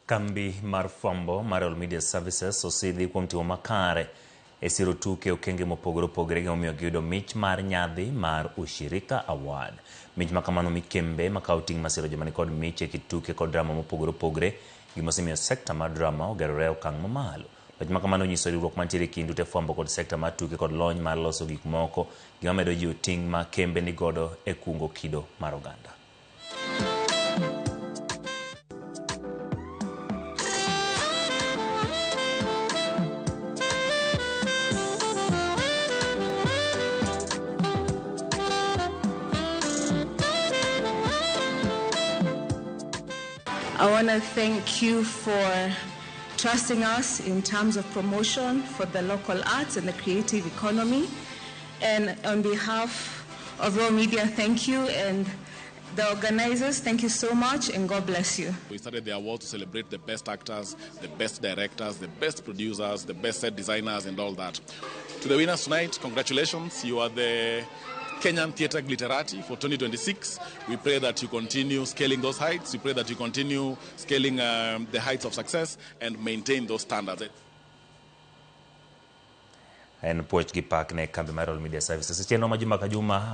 Kambi mar fwambo mar Royal Media Services osidhi kuom timo makare e siro tuke e okenge mopogore opogore gimomiyo giyudo mich mar nyadhi mar Ushirika Award. Mich ma kamano mi kembe makawo ting' masiro joma nikod mich e kit tuke kod drama mopogore opogore, gima osemiyo sekta mar drama ogerore e okang' mamalo. Wach ma kamano nyiso riwruok mantiere e kind ute fwambo kod sekta mar tuke kod lony mar loso gik moko, gima medo jiwo ting' ma kembe nigodo e kungo kido mar oganda. I want to thank you for trusting us in terms of promotion for the local arts and the creative economy. And on behalf of Royal Media, thank you. And the organizers, thank you so much, and God bless you. We started the award to celebrate the best actors, the best directors, the best producers, the best set designers, and all that. To the winners tonight, congratulations. You are the Kenyan Theatre Glitterati for 2026. We pray that you continue scaling those heights. We pray that you continue scaling the heights of success and maintain those standards. En puoch gi pak ne kambi mar Royal Media Services. E chenro ma juma ka juma.